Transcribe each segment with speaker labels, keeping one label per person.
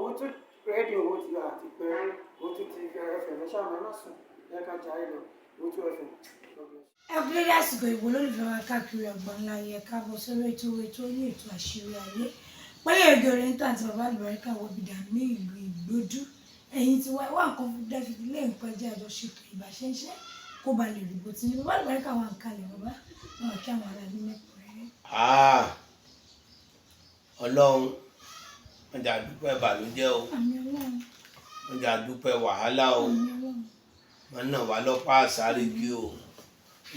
Speaker 1: Owótú rédíò, ó ti àti pẹ́ Owótú TV FM. Ẹ ṣáà ẹ má sùn, ẹ ká jayé lọ. Owótú FM. God bless.
Speaker 2: Ẹ kú dédé àsìkò ìwò olólùfẹ́ wa káàkiri àgbáńlá ayé. Káàbọ̀ sórí ètò ní ètò Àṣírí Ayé pẹ̀lú èdè oriental àti bàbá àlùbáríkà wọ̀bìdà ní ìlú Ìgbódú. Ẹ̀yin tí wá wá nǹkan fún David lé nǹkan jẹ́ àjọṣepọ̀ ìbáṣẹ́ṣẹ́ kó ba lè rí bó ti ní. Bàbá àlùbáríkà wà ń kalẹ̀. Bàbá wọn kí àwọn ará ní mẹ́kúnrẹ́rẹ́.
Speaker 3: Ah, Ọlọ́run wọ́n jà dúpẹ́ ìbànújẹ́ o.
Speaker 2: Àmín Ọlọ́run.
Speaker 3: Wọ́n jà dúpẹ́ wàhálà o.
Speaker 2: Àmín Ọlọ́run.
Speaker 3: Wọ́n náà wà lọ́pàá àsárégí o,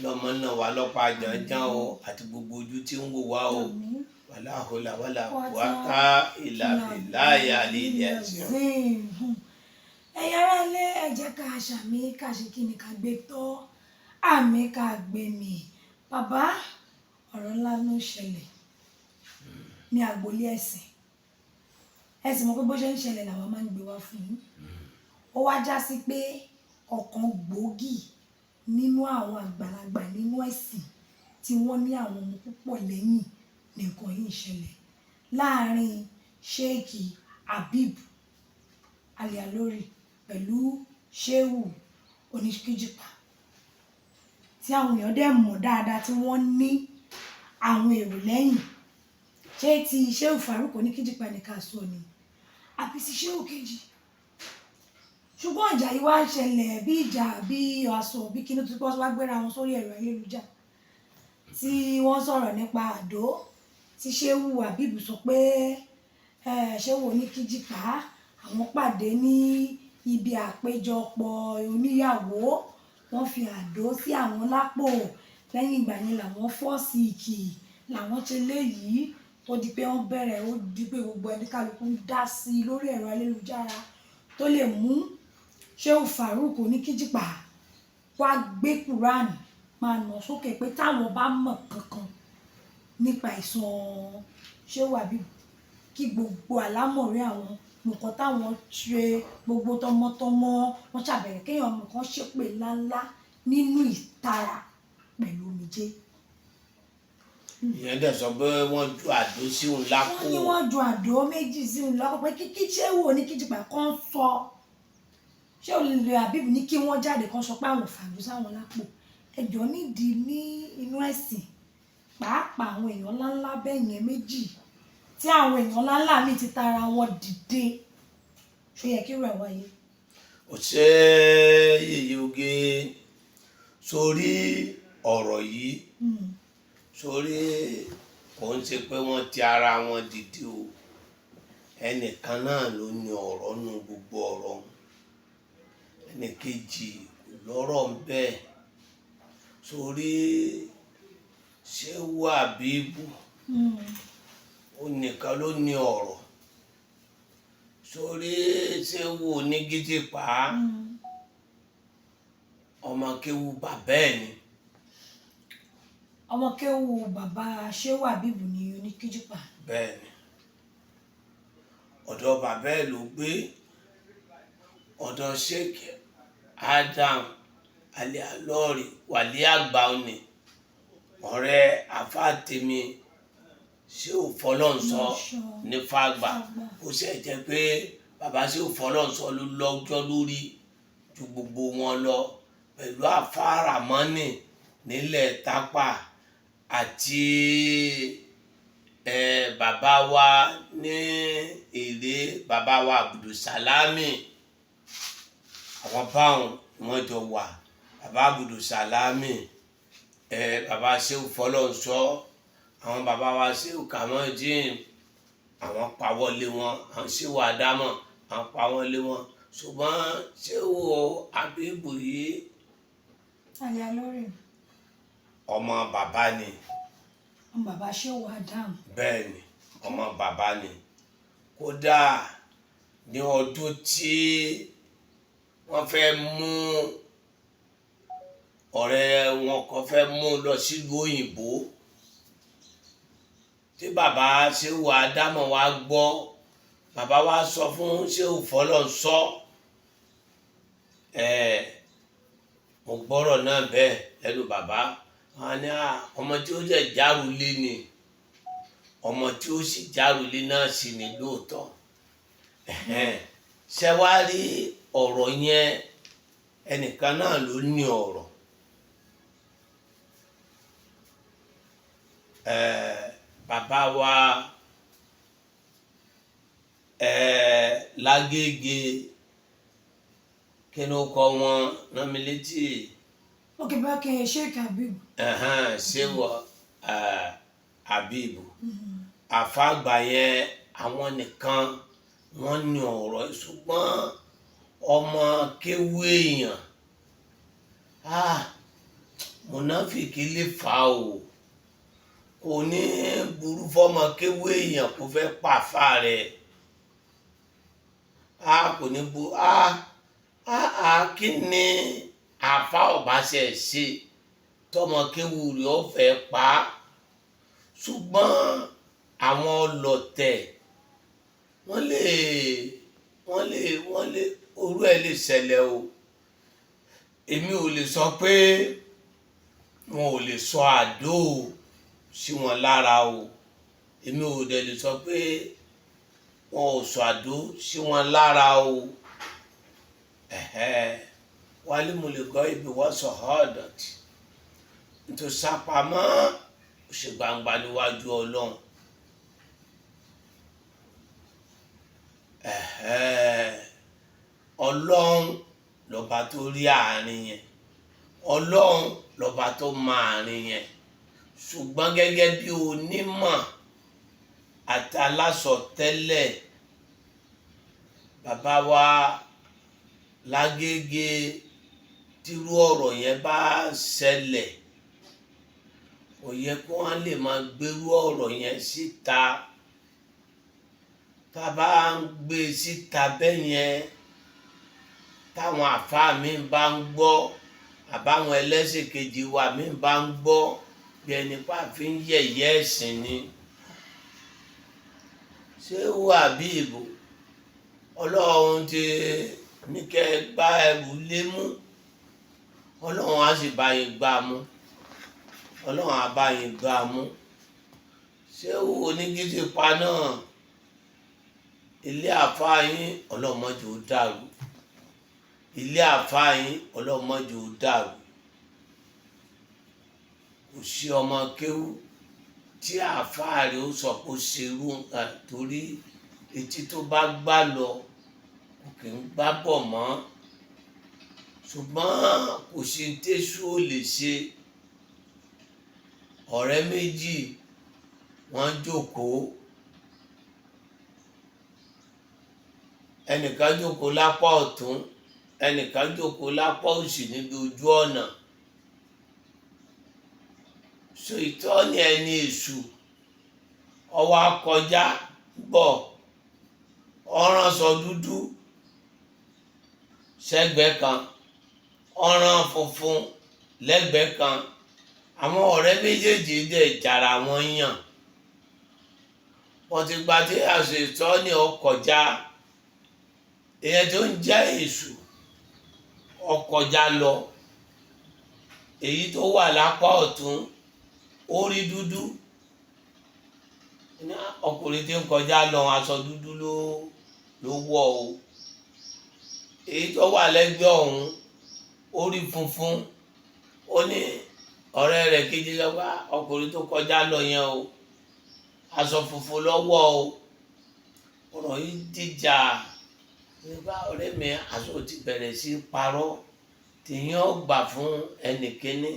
Speaker 3: lọ́mọ náà wà lọ́pàá jàǹjàǹ o, àti gbogbo ojú tí ń wò wá o.
Speaker 2: Àmín.
Speaker 3: Wàlá hólà wàlá
Speaker 2: wàtá
Speaker 3: wàtá ìlà bìláyà lílẹ̀ ẹ̀sìn.
Speaker 2: Ẹ̀yin ará ilé, ẹ jẹ́ ká ṣàmì, ká ṣe kí ni, ká gbé tọ́ àmì, ká gbé mì. Bàbá, ọ̀rọ̀ ńlá ló ṣẹlẹ̀ ní agboolé ẹ̀sìn. Ẹ sì mọ̀ pé bó ṣe ń ṣẹlẹ̀ làwọn máa ń gbé wá fún yín. Ó wá já sí pé ọ̀kan gbòógì nínú àwọn àgbàlagbà nínú ẹ̀sìn tí wọ́n ní àwọn ọmọ púpọ̀ lẹ́yìn ní nǹkan yìí ń ṣẹlẹ̀ láàrin Sheikh Habib Al-Ilory pẹ̀lú Shehu Oníkíjìpá, tí àwọn èèyàn dẹ̀ mọ̀ dáadáa, tí wọ́n ní àwọn èrò lẹ́yìn. Ṣé ti Shehu Farouk Oníkíjìpá ní ká sọ ni, àbí ti Shehu kejì? Ṣùgbọ́n ìjà yìí wá ń ṣẹlẹ̀ bí ìjà, bí aṣọ, bí kíní tó wá gbéra wọn sórí ẹ̀rọ ayélujára, tí wọ́n sọ̀rọ̀ nípa àdó tí Shehu Habib sọ pé Shehu Oníkíjìpá àwọn pàdé ní ibi àpéjọpọ̀ oníyàwó, wọ́n fi àdó sí àwọn lápò, lẹ́yìn ìgbà yẹn làwọn fọ́ọ̀sì ìkì làwọn ṣe léyìí, tó di pé wọ́n bẹ̀rẹ̀, ó di pé gbogbo ẹni kálukú ń dá sí i lórí ẹ̀rọ ayélujára, tó lè mú Shehu Farouk Oníkíjìpá wá gbé Quran máa nà sókè pé táwọn bá mọ̀ kankan nípa ìsàn Shehu Habib, kí gbogbo àlámọ̀rí àwọn nǹkan táwọn ṣe, gbogbo tọmọtọmọ wọn ṣàbẹ̀rẹ̀, kéèyàn nǹkan ṣépè ńláńlá nínú ìtara pẹ̀lú omijé.
Speaker 3: Ìyẹn dẹ̀ sọ pé wọ́n ju àdó sí òun lápò.
Speaker 2: Wọ́n ní wọ́n ju àdó méjì sí òun lápò, pé kíkí Shehu Oníkíjìpá kan sọ, Shehu Habib ní kí wọ́n jáde kan sọ pé àwọn fàdó sáwọn lápò. Ẹjọ́ nídìí ní inú ẹ̀sìn, pàápàá àwọn èèyàn ńláńlá bẹ́ẹ̀ yẹn méjì, tí àwọn èèyàn ńláńlá míì ti tara wọn dìde, ṣó yẹ kí irú ẹ̀ wáyé?
Speaker 3: Ò ṣe yèyé oge sórí ọ̀rọ̀ yìí, sórí kò ń ṣe pé wọ́n ti ara wọn dìde o. Ẹnìkan náà ló ní ọ̀rọ̀ nù gbogbo ọ̀rọ̀, ẹnìkejì kò lọ́rọ̀ ń bẹ́ẹ̀. Sórí Shehu Habibu, ó nìkan ló ní ọ̀rọ̀. Sórí Shehu Oníkíjìpá, ọmọ kéwu bàbá ẹ̀ ni.
Speaker 2: Ọmọ kéwu bàbá Shehu Habibu ní Oníkíjìpá.
Speaker 3: Bẹ́ẹ̀ ni, ọ̀dọ̀ bàbá ẹ̀ ló gbé, ọ̀dọ̀ Sheikh Adam Al-Ilory, wàlí àgbà òní, ọ̀rẹ́ àfáàtèmi Shehu Fọlọ́nsọ ní Fàgbà. Ó sì jẹ́ pé bàbá Shehu Fọlọ́nsọ ló lọ́jọ́ lórí ju gbogbo wọn lọ, pẹ̀lú àfáàràmọ́nì nílẹ̀ Tápà àti bàbá wa ní Èrè, bàbá wa Abdulsalami. Àwọn báwọn wọ́n jọ wà, bàbá Abdulsalami, bàbá Shehu Fọlọ́nsọ, àwọn bàbá wa Shehu Kamaldeen, àwọn pawọ́lé wọn, àwọn Shehu Adamu, àwọn pawọ́lé wọn. Ṣùgbọ́n Shehu Habibu yìí,
Speaker 2: Al-Ilory,
Speaker 3: ọmọ bàbá ni.
Speaker 2: Ọmọ bàbá Shehu Adam.
Speaker 3: Bẹ́ẹ̀ ni, ọmọ bàbá ni. Kódà ní ọdún tí wọ́n fẹ́ mú ọ̀rẹ́ wọn kan, fẹ́ mú lọ sílùú òyìnbó, tí bàbá Shehu Adamu wa gbọ́, bàbá wa sọ fún Shehu Fọlọ́nsọ ẹ̀, mo gbọ́rọ̀ náà bẹ́ẹ̀ lẹ́nu bàbá wọn ní ọmọ tí ó jẹ́ járulé ni, ọmọ tí ó sì járulé náà sì ní lóòótọ́. Ẹ̀hẹ́n. Ṣé wá rí ọ̀rọ̀ yẹn, ẹnìkan náà ló ní ọ̀rọ̀. Bàbá wa Lágége, kí ló kọ wọn rán mi létí?
Speaker 2: Ok, bá kẹ́ ẹ Sheikh Habib.
Speaker 3: Ẹ̀hẹ́n, ṣé wọ Habib àfàgbà yẹn, àwọn nìkan wọ́n ní ọ̀rọ̀, ṣùgbọ́n ọmọ kéwú èèyàn, mùnáfìkì lè fà o. Kò ní burú fọmọ kéwú èèyàn kó fẹ́ pàfà rẹ̀, kò ní bu kí ni àfa ọba ṣe ṣe tọmọ kéwú rẹ̀ ó fẹ́ pa á? Ṣùgbọ́n àwọn ọlọ̀tẹ̀, wọ́n lè orú ẹ̀ lè ṣẹlẹ̀ o. Èmi ò lè sọ pé wọn ò lè sọ àdó sí wọn lára o. Èmi ò dẹ̀ lè sọ pé wọn ò sọ àdó sí wọn lára o. Wálé mo lè gbọ́ ibi wọ́n sọ ọ́dọ̀tì nítorí sápamọ́ ó ṣe gbangba níwájú Ọlọ́run. Ọlọ́run lọ́ba tó rí àárín yẹn, Ọlọ́run lọ́ba tó mọ àárín yẹn. Ṣùgbọ́n gẹ́gẹ́ bí onímọ̀ àti alásọtẹ́lẹ̀, bàbá wa Lágége, tírú ọ̀rọ̀ yẹn bá ṣẹlẹ̀, kò yẹ kó wọ́n lè máa gbérú ọ̀rọ̀ yẹn síta. Tá a bá ń gbé síta bẹ́ẹ̀ yẹn, táwọn àfáà mi bá ń gbọ́, àbáwọn ẹlẹ́sìn kejì wa mi bá ń gbọ́, bí ẹni pa fi ń yẹ̀yẹ́ ẹ̀sìn ni. Ṣé wà bí ìbò Ọlọ́run ti ní kẹ́ ẹ gbá ẹrù lé mú, Ọlọ́run á sì bá yín gbá mú, Ọlọ́run á bá yín gbá mú. Ṣé onígídípa náà, ilé àfáà yín, ọlọ́mọdé ó dàrú. Ilé àfáà yín, ọlọ́mọdé ó dàrú. Kò sí ọmọ kéwú tí àfáà rẹ̀ ó sọ pé ó ṣerú nǹkan, torí etí tó bá gbà lọ kò kì í gbá bọ̀ mọ́. Ṣùgbọ́n kò sí tẹ́sù ò lè ṣe. Ọ̀rẹ́ méjì wọ́n jókòó, ẹnìkan jókòó lápá ọ̀tún, ẹnìkan jókòó lápá òsì níbi ojú ọ̀nà. So ìtọ́ni ẹni èṣù ọwọ́ akọjá bọ̀, ọ̀ràn sọ dúdú sẹ́gbẹ̀ẹ́ kan, ọ̀ràn funfun lẹ́gbẹ̀ẹ́ kan. Àwọn ọ̀rẹ́ méjèèjì dẹ̀ jàrà wọn yàn. Wọ́n ti gba tí àṣẹ ìtọ́ni ọkọjá, ìyẹn tó ń jẹ́ èṣù ọkọjá lọ. Èyí tó wà lápá ọ̀tún ó rí dúdú, ọkùnrin tí ń kọjá lọ aṣọ dúdú ló wọ̀ o. Èyí tó wà lẹ́gbẹ̀ẹ́ ọ̀hún ó rí funfun. Ó ní ọ̀rẹ́ rẹ̀ kejì lọ́wọ́, ọkùnrin tó kọjá lọ yẹn o, aṣọ funfun ló wọ̀ o. Ọ̀rọ̀ yìí dìjà. Nígbà ọ̀rẹ́ mi aṣọ ti bẹ̀rẹ̀ sí parọ́, tìyẹn ọgbà fún ẹnìkíní,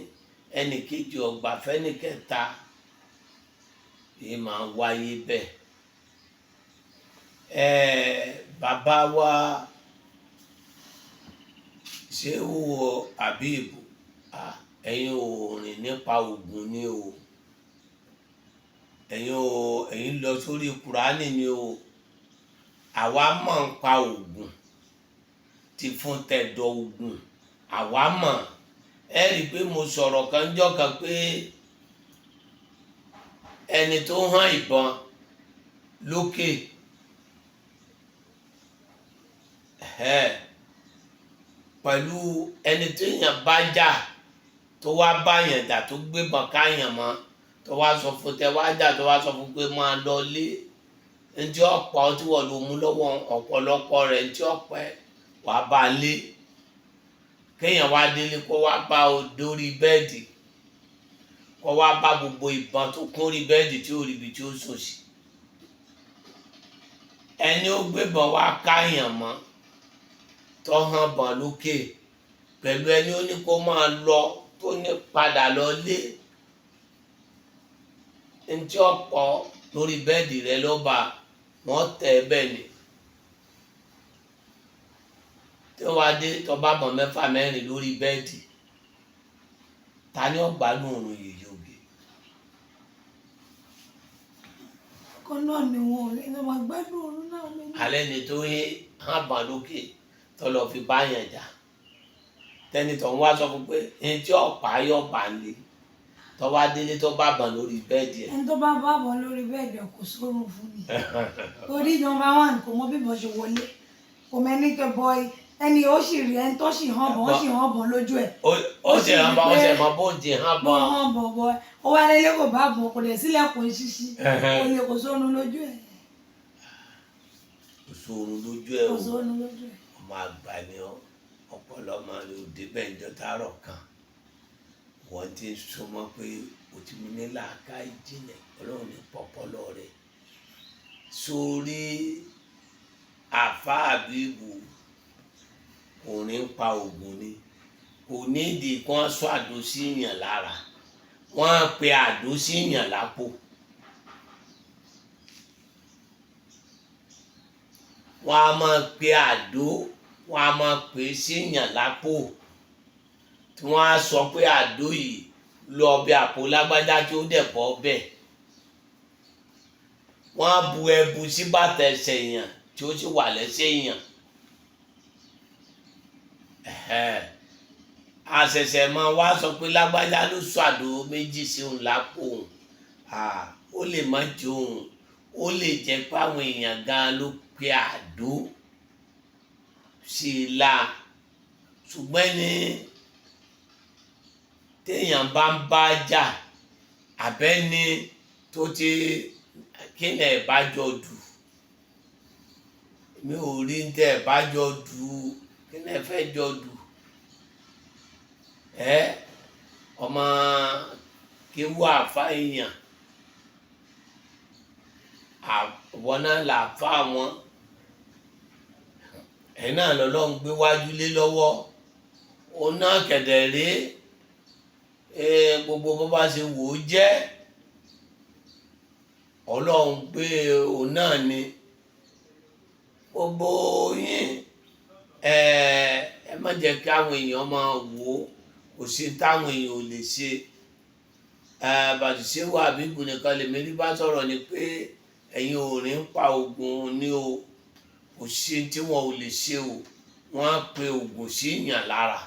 Speaker 3: ẹnìkejì ọgbà fẹ́nìkẹta. Èyí máa ń wáyé bẹ́ẹ̀. Bàbá wa Ṣéhù Habib, ẹ̀yin ò rìn nípa ògùn ni o, ẹ̀yin ò, ẹ̀yin lọ sórí Kùránì ni o. Àwa mọ̀ ń pa ògùn, ti fún tẹ̀dọ̀ ògùn àwa mọ̀. Ẹ rí i pé mo sọ̀rọ̀ kan jọ́ kan pé ẹni tó hàn ìbọn lókè, pẹ̀lú ẹni tó yàn bá jà, tó wá bá yàn jà, tó gbébọn káyàn mọ́, tó wá sọ fún tẹ wá jà, tó wá sọ fún pé máa lọ lé. Ntí ọ̀pọ̀ tí wọ́n lò mú lọ́wọ́ ọ̀pọ̀lọpọ̀ rẹ̀, ntí ọ̀pẹ wàá bá a lé. Kéèyàn wá délé kó wá bá o dórí bẹ́ẹ̀dì, kó wá bá gbogbo ìbọn tó kún rí bẹ́ẹ̀dì tí ò rí ibi tí ó sùn sí. Ẹni ó gbébọn wá káyàn mọ́ tó hàn bọ̀n lókè pẹ̀lú ẹni ó ní kó máa lọ tó ní padà lọ lé, ntí ọ̀pọ̀ lórí bẹ́ẹ̀dì rẹ ló bá wọ́n tẹ̀ ẹ́ bẹ́ẹ̀ ni. Tí wọ́n á dé tó bá bọ̀ mẹ́fà mẹ́rin lórí bẹ́ẹ̀dì, ta ni ó gbádùn òrùn yèyé oge?
Speaker 2: Kan náà ni wọn ò ní máa gbádùn oorun náà lẹ́nu.
Speaker 3: Alẹ́ ni tó yé hàn bàn lókè tó lọ fi báyàn jà, tẹni tó ń wá sọ fún pé ẹni tí ọ̀pá yọ̀ bá ń lé, tó wá délé tó bá bàn lórí bẹ́ẹ̀dì ẹ̀.
Speaker 2: Ẹni tó bá bá bọ̀ lórí bẹ́ẹ̀dì kò sórun fún mi. Orí nọ́mbà one, kò mọ bí mo ṣe wọlé, kò mẹ́ni kẹ bọ́ ẹni ó sì rí ẹni tó sì hàn bọ̀, ó sì hàn bọ̀ lójú ẹ̀.
Speaker 3: Ó sì hàn bá, ó sì mọ bó ti hàn
Speaker 2: bọ́
Speaker 3: bọ̀.
Speaker 2: Hàn bọ̀ bọ̀, ó wá lélẹ́, kò bá bọ̀, kò dẹ̀ sílẹ̀kùn ṣíṣí, kò lè, kò sórun lójú ẹ̀.
Speaker 3: Kò sórun lójú ẹ̀.
Speaker 2: Kò
Speaker 3: O
Speaker 2: sórun lójú ẹ̀.
Speaker 3: Ọmọ àgbà ni ọ, ọpọlọ máa lè dé bẹ́ẹ̀ níjọ́ tààrọ̀ kan. Wọ́n ti ń súnmọ́ pé o ti ní làákà ìjìnlẹ̀, Ọlọ́run ní pọpọlọ rẹ̀ sórí. Àfa àbíbù kò ní pa ògùn ni, kò ní ìdí kí wọ́n sọ àdó sí yàn lára, wọ́n á pe àdó sí yàn lápò. Wọ́n á máa pe àdó, wọ́n á máa pè é sí yàn lápò, tí wọ́n á sọ pé àdó yìí lọ bí àpò lágbájá tí ó dẹ̀ bọ́ bẹ́ẹ̀. Wọ́n á bu ẹbu sí bàtà ẹsẹ̀ yàn tí ó sì wà lẹ́sẹ̀ yàn. Ẹ̀hẹ́n. Àṣẹ̀ṣẹ̀ máa wá sọ pé lágbájá ló sọ àdó méjì sí òun lápò òun. Ó lè má jẹ òun, ó lè jẹ́ pé àwọn èèyàn gan ló pe àdó sí i la. Ṣùgbọ́n ní téèyàn bá ń bá jà, àbẹ́ni tó ti kí ni ẹ̀ bá jọ dù, mi ò rí ní tẹ́ ẹ̀ bá jọ dù, kí ni ẹ fẹ́ jọ dù? Ẹ ọmọ kéwú àfa èèyàn, àwọn náà là fà wọn, ẹ̀ náà lọ́lọ́run gbé wájú lé lọ́wọ́. Òun náà kẹ̀dẹ̀ rí gbogbo bó bá ṣe wò ó jẹ́, Ọlọ́run gbé òun náà ni gbogbo yín. Ẹ má jẹ́ kí àwọn èèyàn máa wò ó, kò sí táwọn èèyàn ò lè ṣe. Bàtìṣe wà bíbù nìkan lèmi rí bá sọ̀rọ̀ ni pé ẹ̀yin ò ní pa oògùn ní o, kò sí tí wọn ò lè ṣe o. Wọ́n á pe oògùn sí yàn lára,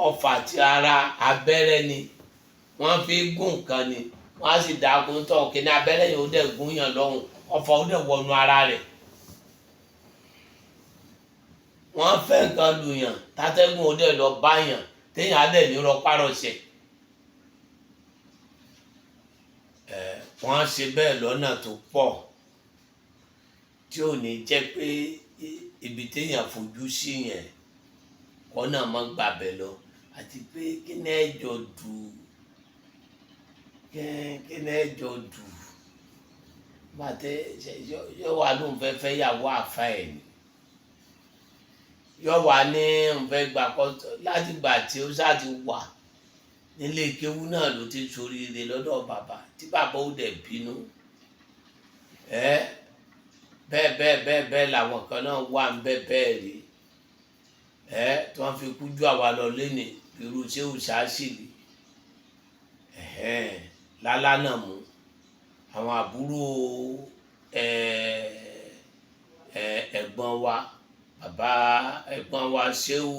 Speaker 3: ọfà ti ara abẹ́rẹ́ ni wọ́n fi gún nǹkan ni, wọ́n á sì dá kó tọ̀ kí ní abẹ́rẹ́ yẹn ó dẹ̀ gún yàn lọ́hùn, ọfà ó dẹ̀ wọnú ara rẹ̀. Wọ́n fẹ́ nǹkan lù yàn, tátẹ́gùn ó dẹ̀ lọ bá yàn, téèyàn á dẹ̀ ní rọpárọsẹ̀. Wọ́n á ṣe bẹ́ẹ̀ lọ́nà tó pọ̀ tí ò ní jẹ́ pé ibi téèyàn fojú sí yẹn kọ́nà má gbàbẹ̀ lọ. Àti pé kí ni ẹ jọ dù, kí ni ẹ jọ dù bàtẹ yọ wà lóun fẹ́ fẹ́ yàwó àfa ẹ̀ ni, yọ wà ní òun fẹ́ gbà kọ́ láti gbà tí ó sá ti wà nílé kéwú náà ló ti ṣoríire lọ́dọ̀ bàbá, tí bàbá ó dẹ̀ bínú. Ẹ bẹ́ẹ̀ bẹ́ẹ̀ bẹ́ẹ̀ bẹ́ẹ̀ làwọn kan náà wà ń bẹ́ẹ̀ bẹ́ẹ̀ rí ẹ tí wọ́n fi kú ju àwa lọ lẹ́nì, irú Ṣéhù Ṣáṣìlì lálá náà mú àwọn àbúrò ẹ̀gbọ́n wa, bàbá ẹ̀gbọ́n wa Ṣéhù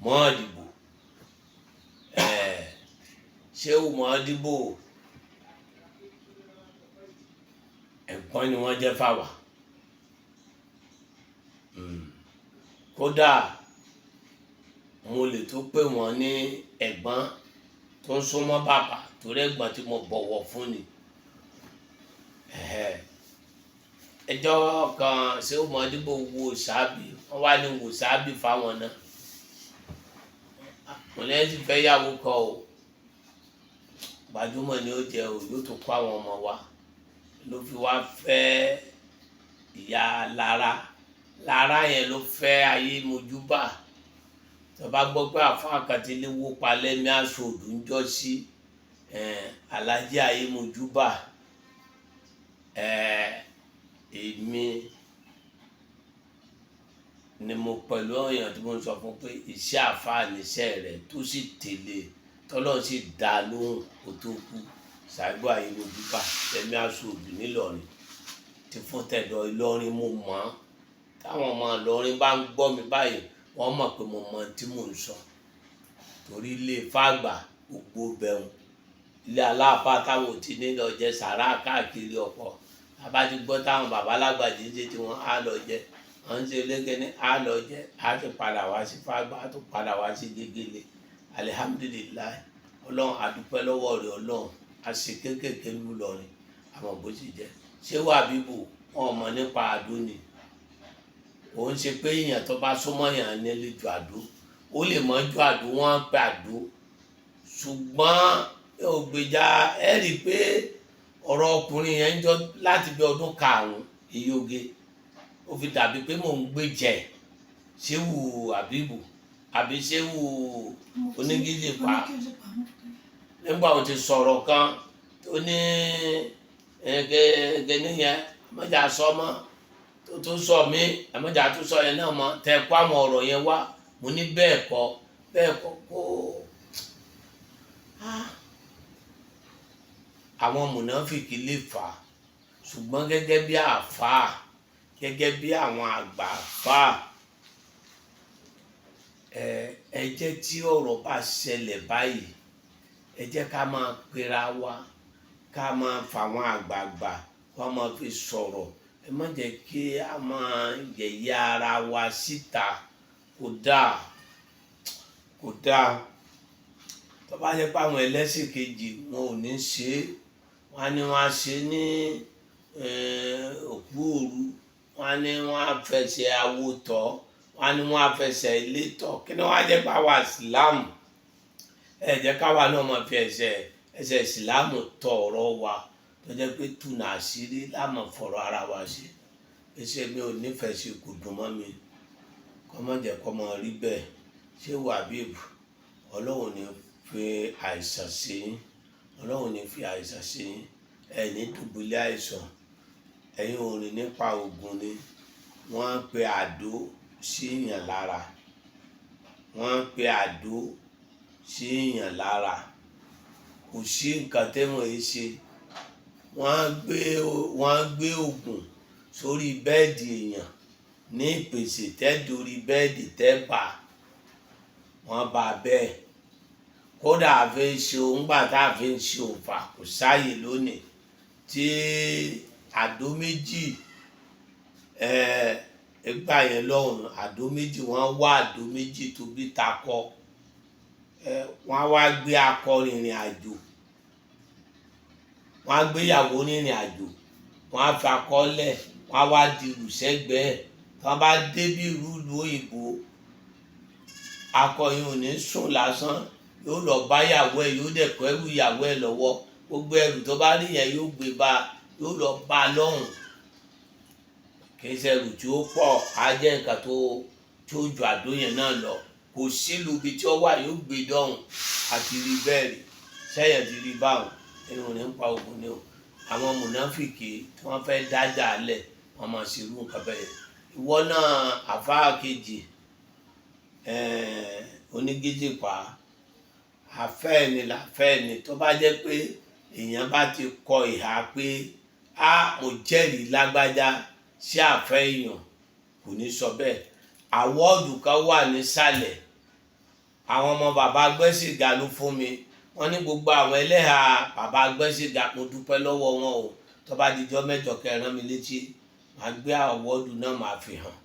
Speaker 3: Mọ́ọ̀dìbò, Ṣéhù Mọ́ọ̀dìbò ẹ̀gbọ́n ni wọ́n jẹ́ fáwa. Kódà mo lè tó pè wọ́n ní ẹ̀gbọ́n tó ń súnmọ́ bàbá, torí ẹ̀gbọ́n tí mo bọ̀wọ̀ fún ni. Ẹ̀hẹ́. Ẹjọ́ kan ṣé ó mọ dípò wo sábì, wọ́n wá ní wò sábì fáwọn náà. Mo ní ẹ sì fẹ́ yàwó kọ o, gbajúmọ̀ ni ó jẹ o, yóò tún kó àwọn ọmọ wa. Ló fi wá fẹ́ ìyá Lára. Lára yẹn ló fẹ́ ayé mojúbà. Tó bá gbọ́ pé àfáà kan ti lé wó palẹ́ mi aṣọ òdù ń jọ sí Aláàjì ayé mojúbà. Èmi ni mo pẹ̀lú èèyàn tí mo ń sọ fún pé iṣẹ́ àfáà níṣẹ́ rẹ̀ tó sì tẹ̀lé, tọ́lọ́run sì dá a lóhùn kó tó kú. Ṣàìbù ayé mojúbà lẹ́mí aṣọ òdù nílọrin ti fún tẹ̀dọ̀ Ìlọrin. Mo mọ̀ ọ́n, táwọn ọmọ Ìlọrin bá ń gbọ́ mi báyìí, wọ́n mọ̀ pé mo mọ tí mò ń sọ, torí ilé fàgbà gbogbo bẹ̀rùn ilé aláàfáà táwọn ò ti ní lọ jẹ sàrà káàkiri. Ọ̀pọ̀ bàbá ti gbọ́ táwọn bàbá alágbàdì ń ṣe tí wọ́n á lọ jẹ, wọ́n ń ṣe lékeni á lọ jẹ, á ti padà wá sí fàgbà, á tún padà wá sí gegele. Alihamudulilayi, Ọlọ́run àdúpẹ́ lọ́wọ́ rẹ̀. Ọlọ́run a ṣe kéékèèké lù lọrin àmọ́ bó ti jẹ́. Ṣé wàá bíbò wọn mọ̀ nípa àdó ni? Òun ṣe pé èèyàn tó bá súnmọ́ yàn nílé ju àdó, ó lè mọ́ ju àdó, wọ́n á pe àdó, ṣùgbọ́n ògbèjà ẹ rí i pé ọ̀rọ̀ ọkùnrin yẹn ń jọ láti bí ọdún 5 iyoge ó fi dàbí pé mò ń gbèjẹ ṣéwù àbíbù àbí ṣéwù onígíjìpá. Nígbà ó ti sọ̀rọ̀ kan tó ní ẹ̀ẹ́dẹ́gbẹ̀ẹ́ yẹn àmọ́jà sọ mọ́, tó tún sọ mí àmọ́jà tó sọ yẹn náà mọ́, tẹ kó àwọn ọ̀rọ̀ yẹn wá. Mo ní bẹ́ẹ̀ kọ́, bẹ́ẹ̀ kọ́ kó àwọn mùnáfìkì lè fà á, ṣùgbọ́n gẹ́gẹ́ bí àáfàá, gẹ́gẹ́ bí àwọn àgbà àáfàá, ẹ jẹ́ tí ọ̀rọ̀ bá ṣẹlẹ̀ báyìí, ẹ jẹ́ ká máa pera wa, ká máa fàwọn àgbààgbà kó máa fi sọ̀rọ̀. Ẹ má jẹ́ kí a máa yẹ̀yẹ́ ara wa síta. Kò dáa, kò dáa. Tó bá jẹ́ pé àwọn ẹlẹ́sìn kejì wọn ò ní ṣe é, wọ́n á ní wọ́n á ṣe ní òkú òru, wọ́n á ní wọ́n á fẹsẹ̀ awo tọ̀, wọ́n á ní wọ́n á fẹsẹ̀ ilé tọ̀. Kí ni wọ́n á jẹ́ pé àwa ìsìláàmù, ẹ jẹ́ káwa náà máa fi ẹsẹ̀ ìsìláàmù tọ̀ ọ̀rọ̀ wa, tó jẹ́ pé túnà àṣírí láàmú fọ̀rọ̀ ara wa ṣe. Ẹsẹ̀ mi ò nífẹ̀ẹ́ sí, kò dùn mọ́ mi, kọ́ má jẹ́ kọ́ máa rí bẹ́ẹ̀. Ṣé Wàbíbù, Ọlọ́run ní fi àìsàn sí yín, Ọlọ́run ní fi àìsàn sí yín, ẹ ní dùbúlẹ̀ àìsàn. Ẹ̀yin ò rìn nípa ògùn ni wọ́n ń pe àdó sí yàn lára, wọ́n ń pe àdó sí yàn lára. Kò sí nǹkan tẹ́wọ̀n yìí ṣe. Wọ́n á gbé ògùn sórí bẹ́ẹ̀dì èèyàn ní ìpèsè tẹ́ dorí bẹ́ẹ̀dì tẹ́ bá wọ́n bá bẹ́ẹ̀. Kódà a fi ń ṣe òun gbà tá a fi ń ṣe òǹfà, kò sáàyè lónìí tí àdó méjì ẹgbà yẹn lọ́hùn, àdó méjì, wọ́n wá àdó méjì tó bí takọ, wọ́n á wá gbé akọ rìnrìn àjò, wọ́n á gbéyàwó rìnrìn àjò, wọ́n á fi akọ lẹ̀, wọ́n á wá dirù sẹ́gbẹ̀ẹ́. Tí wọ́n bá débí ìlú òyìnbó, akọ yìí ò ní sùn lásán, yóò lọ bá yàwó ẹ̀, yóò dẹ̀ kó ẹrù ìyàwó ẹ̀ lọ́wọ́. Gbogbo ẹrù tó bá rí yẹn yóò gbé bá, yóò lọ bá a lọ́hùn. Kì í ṣe ẹrù tí ó pọ̀, á jẹ́ nǹkan tó ju àdó yẹn náà lọ. Kò sílùú ibi tí ó wà, yóò gbé dọ́hùn. Àti rí bẹ́ẹ̀ rí sẹ́yìn ti rí báwọn ẹni ò ní pa ogun ni o. Àwọn mùnáfìkì tí wọ́n fẹ́ dájà lẹ̀, wọ́n máa ṣerú nǹkan bẹ́ẹ̀. Ìwọ náà àfáà kejì onígíjìpá, àfẹ́ẹ̀ni làfẹ́ẹ̀ni. Tó bá jẹ́ pé èèyàn bá ti kọ ìhà pé a mo jẹ́rìí lágbájá sí àfẹ́ èèyàn, kò ní sọ bẹ́ẹ̀. Àwọ́ọ̀dù kan wà nísàlẹ̀, àwọn ọmọ bàbá Gbẹ́sìgà ló fún mi. Wọ́n ní gbogbo àwọn ẹlẹ́hà bàbá Gbẹ́sìgà, mo dúpẹ́ lọ́wọ́ wọn o. Tó bá dijọ́ mẹ́jọ kẹrán mi létí, màá gbé àwọ́ọ̀dù náà, màá fi hàn.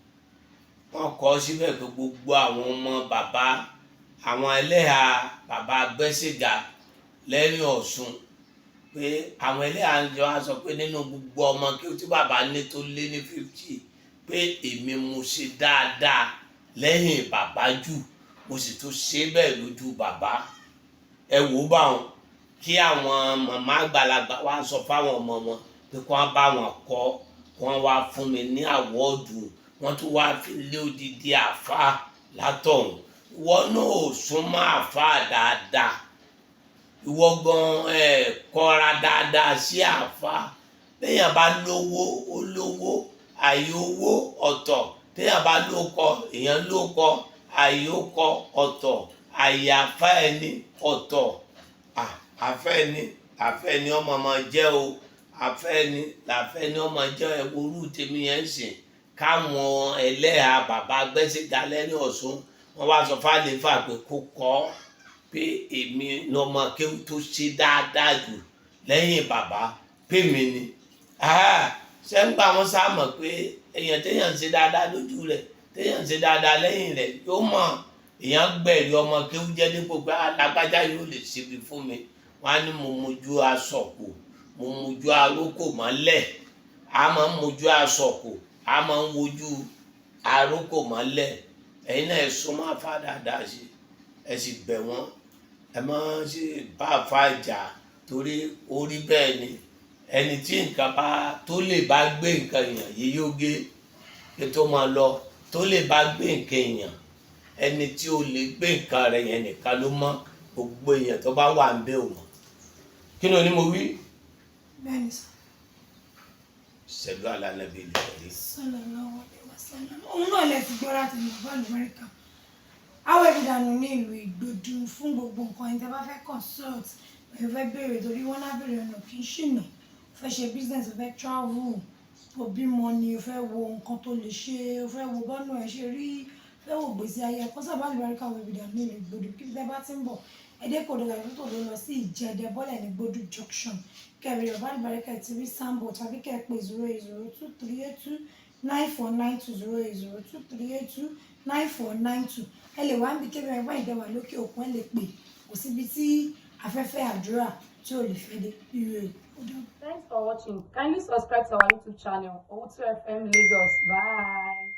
Speaker 3: Wọ́n kọ síbẹ̀ pé gbogbo àwọn ọmọ bàbá àwọn ẹlẹ́hà bàbá Gbẹ́sìgà lẹ́rìn Ọ̀ṣun Pé àwọn ẹlẹ́yà ń jọ á sọ pé nínú gbogbo ọmọ kí ó tí bàbá ní tó lé ní 50, pé èmi mo ṣe dáadáa lẹ́yìn bàbá jù, mo sì tún ṣe bẹ́ẹ̀ lójú bàbá. Ẹ wò ó báwọn, kí àwọn màmá àgbàlagbà wá sọ fáwọn ọmọ wọn pé kí wọ́n bá wọn kọ́, kí wọ́n wá fún mi ní award, wọ́n tún wá fi lé odidi àáfàá látọ̀hún. Ìwọ náà ò súnmọ́ àáfàá dáadáa, ìwọ gan ẹ kọra dáadáa sí àáfàá. Téèyàn bá lówó, ó lówó, àyè owó ọ̀tọ̀. Téèyàn bá lóko, èèyàn lóko, àyè ókọ ọ̀tọ̀, àyè àáfàá ẹni ọ̀tọ̀. Àáfàá ẹni, àáfàá ẹni ọmọ ọmọ jẹ́ o, àáfàá ẹni làáfàá ẹni ọmọ jẹ́. Ẹwúrú tèmi yẹn ń sìn káwọn ẹlẹ́hà bàbá gbẹ́sẹ̀gà lẹ́ni Ọ̀ṣun, wọ́n wá sọ fáléfà pé kó kọ́ pé èmi lọmọ kéwú tó ṣe dáadáa jù lẹ́yìn bàbá, pé mi ni. Ṣé ń gbà wọ́n sá mọ̀ pé èèyàn téèyàn ń ṣe dáadáa lójú rẹ̀, téèyàn ń ṣe dáadáa lẹ́yìn rẹ̀, yóò mọ̀ èèyàn gbẹ̀rí ọmọ kéwú jẹ́ dípò pé alágbájá yóò lè ṣebi fún mi. Wọ́n á ní mo mojú aṣọ kò, mo mojú arókò mọ́lẹ̀. A máa ń mojú aṣọ kò, a máa ń wojú arókò mọ́lẹ̀. Ẹ̀yin náà, ẹ súnmọ́ àfa dáadáa sí, ẹ sì bẹ̀ wọ́n, ẹ má sì bá àfa jà, torí orí bẹ́ẹ̀ ni ẹni tí nǹkan bá tó lè bá gbé nǹkan èèyàn yìí yóò gé kí tó máa lọ, tó lè bá gbé nǹkan èèyàn, ẹni tí ó lè gbé nǹkan rẹ̀ yẹn nìkan ló mọ̀. Gbogbo èèyàn tó bá wà ń bẹ̀ ò mọ̀. Kí ni oní mo wí?
Speaker 2: Bẹ́ẹ̀ ni sà.
Speaker 3: Ṣẹlú alánàbí ìlú.
Speaker 2: Sallallahu alaihi wasallam. Òun náà lè ti gbọ́ láti bàbá àlùbáríkà awọ ìdànù ní ìlú Ìgbòdú. Fún gbogbo nǹkan ẹni tí a bá fẹ́ consult, ẹ fẹ́ béèrè, torí wọ́n á béèrè ọ̀nà kì í ṣìnà. O fẹ́ ṣe business, o fẹ́ travel, o bímọ ni, o fẹ́ wo nǹkan tó lè ṣe, o fẹ́ wo bọ́nà ẹ̀ ṣe rí, o fẹ́ wo gbèsè ayé ẹ̀kọ́ sábà àlùbáríkà awọ ìdànù ní ìlú Ìgbòdú. Kí tẹ́ bá ti ń bọ̀, ẹdẹ kò dọ̀gà tó tó lọ sí Ìjẹ̀dẹ̀, bọ́lẹ̀ ní Gbódú Junction, kẹrì bàbá àlùbáríkà ti rí sambo, tàbí kẹ́ ẹ pé 08023829492, 08023829492. Ẹ lè wá níbi kébì ẹgbẹ́ ìdẹ́wà lókè òkun, ẹ lè pè, kò síbi tí afẹ́fẹ́ àdúrà tí ò lè fẹ́ dé. Ire o, ó dàbọ̀.
Speaker 4: Thanks for watching. Kindly subscribe to our YouTube channel, Owutu FM Lagos. Bye.